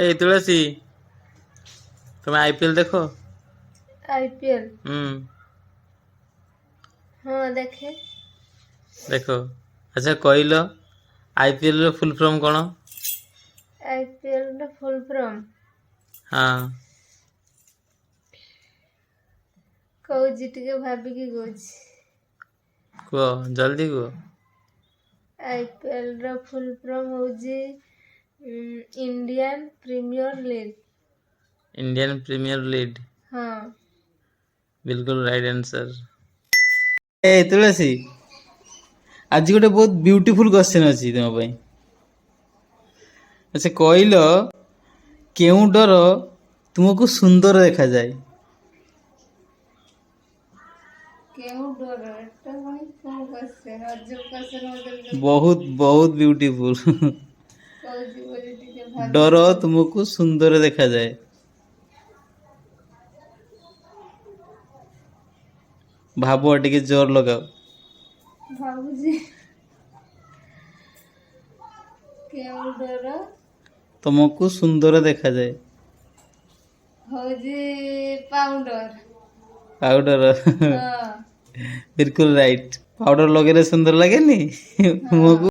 ଏଇ ତୁଳସୀ, ତମେ ଆଇପିଏଲ ଦେଖ? ଆଇପିଏଲ? ହୁଁ। ହଁ, ଦେଖେ। ଦେଖ। ଆଚ୍ଛା କହିଲ, ଆଇପିଏଲ ର ଫୁଲ ଫର୍ମ କଣ? ଆଇପିଏଲ ର ଫୁଲ ଫର୍ମ? ହଁ। କହୁଛି, ଟିକେ ଭାବିକି କହୁଛି। କୁହ, ଜଲ୍ଦି କୁହ। ଆଇପିଏଲ ର ଫୁଲ ଫର୍ମ ହଉଛି Indian premier league. Indian premier league? ହଁ। ବିଲକୁଲ ରାଇଟ୍ ଆନ୍ସର। ଏ ତୁଳସୀ, ଆଜି ଗୋଟେ ବହୁତ ବ୍ୟୁଟିଫୁଲ କ୍ୱେଶ୍ଚନ ଅଛି ତୁମ ପାଇଁ। ଆଚ୍ଛା କହିଲ, କେଉଁ ଡର ତୁମକୁ ସୁନ୍ଦର ଦେଖାଯାଏ? କେଉଁ ଡର? ଏଟା ପୁଣି କଣ କ୍ୱେଶ୍ଚନ? ଅଜବ କ୍ୱେଶ୍ଚନ ମତେ ବି। ବହୁତ ବହୁତ ବ୍ୟୁଟିଫୁଲ। କହୁଛି କହୁଛି, ଟିକେ ଭାବିକି ଡର କହୁଛି। ତୁମକୁ ସୁନ୍ଦର ଦେଖାଯାଏ। ଭାବ, ଟିକେ ଜୋର ଲଗାଅ। ଭାବୁଛି। କେଉଁ ଡର ତୁମକୁ ସୁନ୍ଦର ଦେଖାଯାଏ? ହଉଛି ପାଉଡର। ପାଉଡର? ହଁ। ବିଲକୁଲ ରାଇଟ୍। ପାଉଡର ଲଗେଇଲେ ସୁନ୍ଦର ଲାଗେନି ହଁ। ମୁହଁକୁ?